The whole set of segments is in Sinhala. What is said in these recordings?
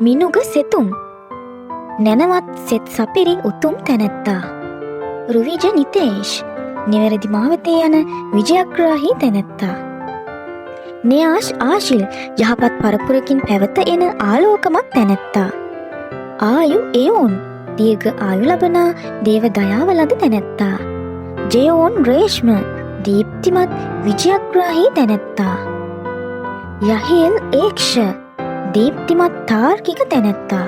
මිනුග සෙතුම් නැනවත් සෙත් සපිරි උතුම් තැනැත්තා. රුවිජ නිතේෂ් නිවැරදි මාවතේ යන විජයග්‍රාහී තැනැත්තා. න්‍යාෂ් ආශිල් යහපත් පරපුරකින් පැවත එන ආලෝකමත් තැනැත්තා. ආයු එයෝන් දීර්ඝ ආයු ලබනා දේව දයාව ලද තැනැත්තා. ජයෝන් රේෂ්ම දීප්තිමත් විජයග්‍රාහී තැනැත්තා. යහේල් ඒක්ෂ දීප්තිමත් තාර්කික තැනැත්තා.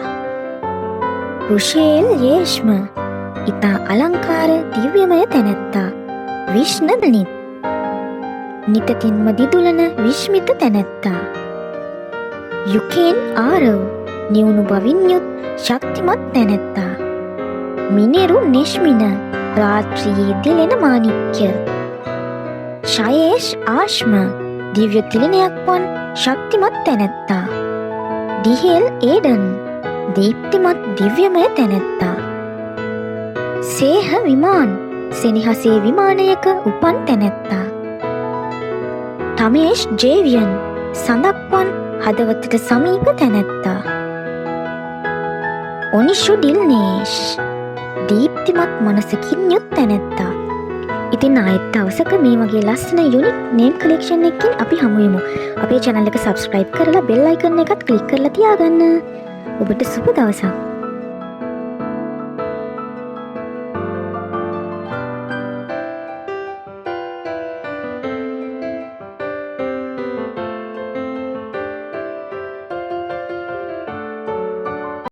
රුෂේල් යේෂ්ම ඉතා අලංකාර දිව්‍යමය තැනැත්තා. විශ්නදනිත් නිතතින්ම දිදුලන විශ්මිත තැනැත්තා. යුකේන් ආරව් නිවුණු බවින් යුත් ශක්තිමත් තැනැත්තා. මිනෙරු නෙශ්මින රාත්‍රියේ දිලෙන මාණික්‍ය. ශයේෂ් ආශ්ම දිව්‍ය තිළිණයක් වන් ශක්තිමත් තැනැත්තා. ඩිහෙල් ඒඩන් දීප්තිමත් දිව්‍යමය තැනැත්තා. සේහ විමාන් සෙනෙහසේ විමානයක උපන් තැනැත්තා. තමේෂ් ජේවියන් සඳක් වන් හදවතට සමීප තැනැත්තා. ඔනිෂු ඩිල්නේෂ් දීප්තිමත් මනසකින් යුත් තැනැත්තා. ඉතින් ආයෙත් දවසක මේ වගේ ලස්සන යුනික් නේම් කලෙක්ෂන් එකකින් අපි හමු වෙමු. අපේ channel එක subscribe කරලා bell icon එකත් ක්ලික් කරලා තියාගන්න. ඔබට සුබ දවසක්.